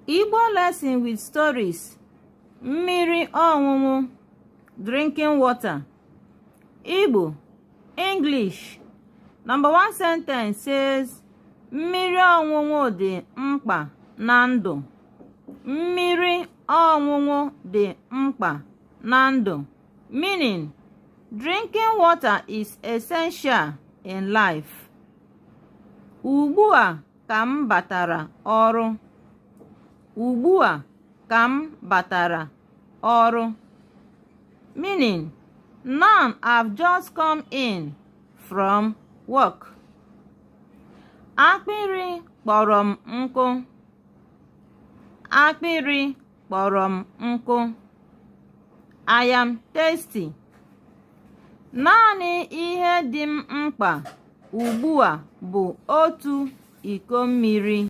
Igbo lesson with stories. Mmiri ọṅụṅụ, drinking water. Igbo, English. Number one sentence says, "Mmiri ọṅụṅụ dị mkpa na ndụ." Mmiri ọṅụṅụ dị mkpa na ndụ. Meaning, drinking water is essential in life. Ugbu a ka m batara ọrụ. Ugbu a ka m batara ọrụ. Meaning, now I've just come in from work. Akpịrị kpọrọ m nkụ. Akpịrị kpọrọ m nkụ. I am thirsty. Naanị ihe dị m mkpa ugbu a bụ otu iko mmiri.